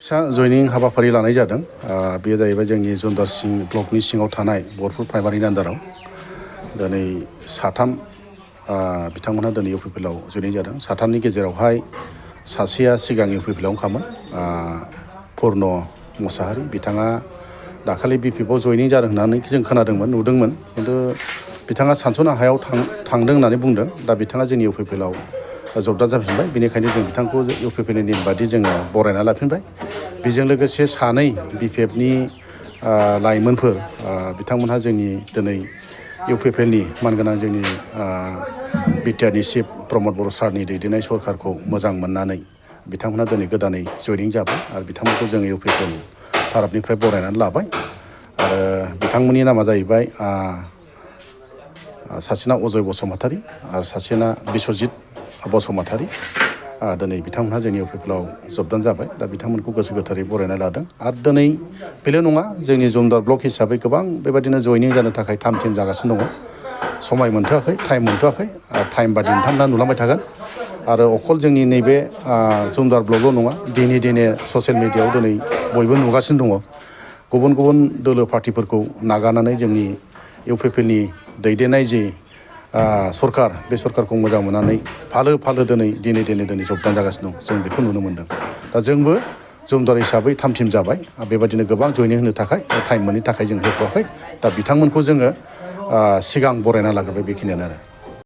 फिसा जयनिं हाबाफारि लानाय जादों। बेयो जाहैबाय जोंनि जुन्दार सिं ब्लकनि सिङाव थानाय बरफुर प्राइमारिनि आन्दाराव दिनै साथाम बिथांमोनहा दिनै इउपिपिएलआव जयनिं जादों। साथामनि गेजेरावहाय सासेया सिगां इउपिपिएलआवनो पुर्न मुसाहारि बिथाङा दाखालि बिपिएफआव जयनिं जादों होननानै जों खोनादोंमोन नुदोंमोन, खिन्थु बिथाङा सानस'नो हायाव थांदों होननानै बुंदों। दा बिथाङा जोंनि इउपिपिएलआव जबदार जाफिनबाय, बेनिखायनो जों बिथांखौ इउपिपिएलनि नेम बादि जोङो बरायना लाफिनबाय। बेजों लोगोसे सानै बिपिएफनि लाइमोनफोर बिथांमोनहा जोंनि दिनै इउपिपिएलनि मानगोनां जोंनि बिटिआरनि चिफ प्रमद बर' सारनि दैदेननाय सरकारखौ मोजां मोननानै बिथांमोनहा दिनै गोदानै जयनिं जाबाय आरो बिथांमोनखौ जों इउपिपिएल थारापनिफ्राय बरायनानै लाबाय। आरो बिथांमोननि नामा जाहैबाय सासेना अजय बसुमतारी आरो सासेना बिस्वजित बसुमतारी। दिनै बिथांमोनहा जोंनि इउपिपिएलआव जबदान जाबाय। दा बिथांमोनखौ गोसो गोथारै बरायना लादों। आरो दिनै बेल' नङा, जोंनि जुमदार ब्लक हिसाबै गोबां बेबायदिनो जयनिं जानो थाखाय थाम थिम जागासिनो दङ। समाय मोनथ'वाखै, टाइम मोनथ'वाखै, टाइम बादि नोंथांमोनहा नुलांबाय थागोन। आरो अखल जोंनि नैबे जुमदार ब्लकल' नङा, दिने दिने ससियेल मिडियायाव दिनै बयबो नुगासिनो दङ। गुबुन गुबुन दोलो पार्टिफोरखौ नागारनानै जोंनि इउपिपिएलनि दैदेननाय जि सरकार, बे सरकारखौ मोजां मोननानै फालो फालो दिनै जबदान जागासिनो दं। जों बेखौ नुनो मोन्दों। दा जोंबो जुमदार हिसाबै थाम थिम जाबाय। बेबायदिनो गोबां जयनिं होनो थाखाय टाइम मोनैनि थाखाय जों होथ'वाखै। दा बिथांमोनखौ जोङो सिगां बरायना लाग्रोबाय, बेखिनियानो आरो।